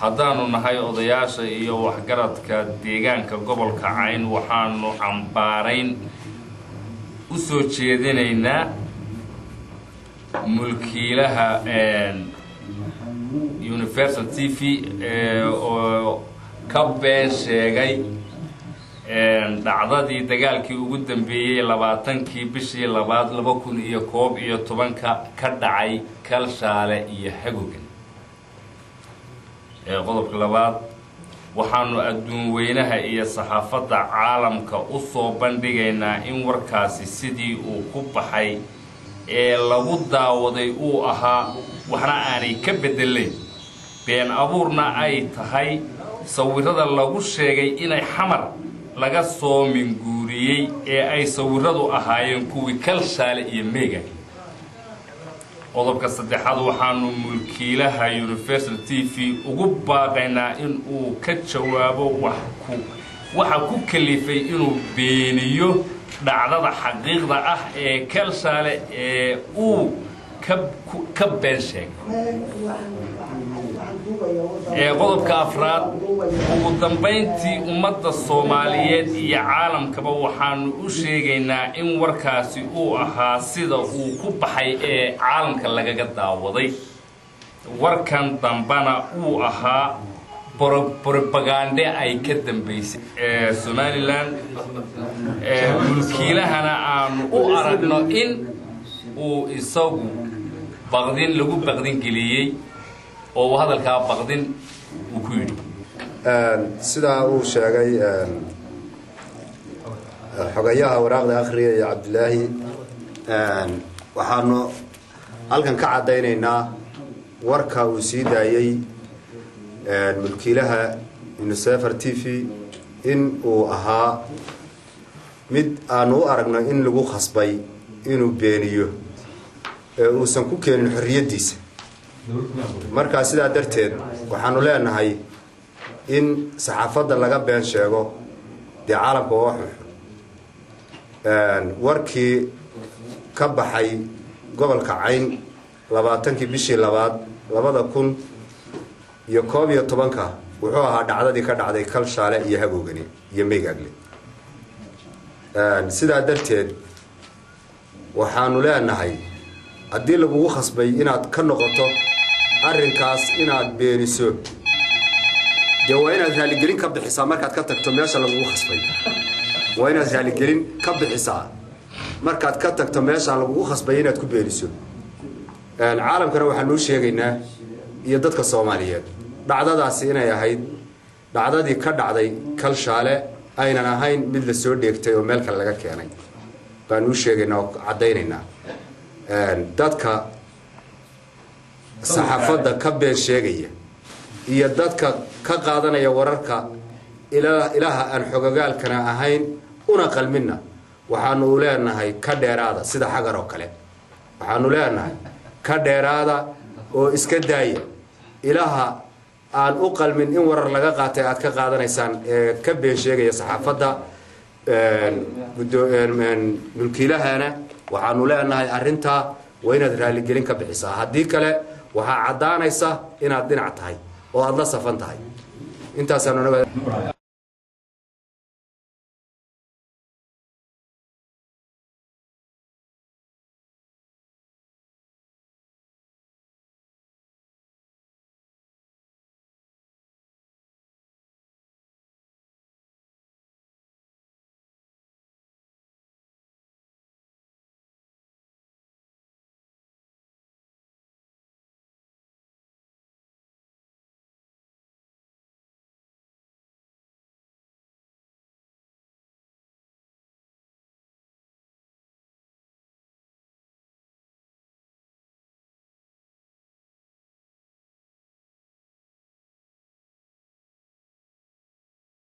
Haddaanu nahay odayaasha iyo waxgaradka deegaanka gobolka Cayn, waxaanu cambaarayn u soo jeedinaynaa mulkiilaha Universal TV oo ka been sheegay dhacdadii dagaalkii ugu dambeeyey 20-kii bishii labaad 2011-ka ka dhacay Kalshaale iyo Hagogan. Qodobka labaad, waxaanu adduun weynaha iyo saxaafadda caalamka u soo bandhigaynaa in warkaasi sidii uu ku baxay ee lagu daawaday uu ahaa, waxna aanay ka bedelayn, been abuurna ay tahay sawirada lagu sheegay inay Xamar laga soo minguuriyey ee ay sawiradu ahaayeen kuwii Kalshaale iyo Meega. Qodobka saddexaad, waxaanu mulkiilaha Universal TV ugu baaqaynaa in uu ka jawaabo wax ku waxa ku kalifay inuu beeniyo dhacdada xaqiiqda ah ee Kalshaale ee uu ka been sheegay. Qodobka afraad, ugu dambayntii, ummadda Soomaaliyeed iyo caalamkaba waxaanu u sheegaynaa in warkaasi uu ahaa sida uu ku baxay ee caalamka lagaga daawaday, warkan dambana uu ahaa propaganda ay ka dambaysay Somaliland, mulkiilahana aanu u aragno in uu isagu baqdin lagu baqdin geliyey oo uu hadalkaa baqdin uu ku yidhi. Sidaa uu sheegay xogayaha waraaqda akhriya iyo Cabdilaahi, waxaanu halkan ka caddaynaynaa warka uu sii daayey mulkiilaha Universal TV in uu ahaa mid aanu u aragno in lagu khasbay inuu beeniyo ee uusan ku keenin xorriyaddiisa. Markaa sidaa darteed waxaanu leenahay in saxaafadda laga been sheego dee caalamka waa wax xunxun. Warkii ka baxay gobolka Cayn 20-kii bishii labaad 2011-ka wuxuu ahaa dhacdadii ka dhacday Kalshaale iyo Hagoogani iyo Meygaagle. Sidaa darteed waxaanu leenahay, haddii lagugu khasbay inaad ka noqoto arrinkaas, inaad beeniso, dee waa inaad raaligelin ka bixisaa. Markaad ka tagto meesha lagugu khasbay, waa inaad raaligelin ka bixisaa. Markaad ka tagto meesha lagugu khasbay inaad ku beeniso, caalamkana waxaanu u sheegaynaa iyo dadka Soomaaliyeed dhacdadaasi inay ahayd dhacdadii ka dhacday Kalshaale, aynan ahayn mid la soo dheegtay oo meel kale laga keenay baanu u sheegaynaa oo caddaynaynaa. Dadka saxaafadda ka been sheegaya iyo dadka ka qaadanaya wararka ilaha aan xogogaalkana ahayn una qalminna, waxaanu leenahay ka dheeraada. Sida Xagar oo kale waxaanu leenahay ka dheeraada oo iska daaya ilaha aan u qalmin in warar laga qaatay aad ka qaadanaysaan ee ka been sheegaya saxaafadda. Mulkiilahana waxaanu leenahay arrintaa waa inaad raaligelin ka bixisaa, haddii kale waxaa caddaanaysa inaad dhinac tahay oo aada la safan tahay. Intaasaanu.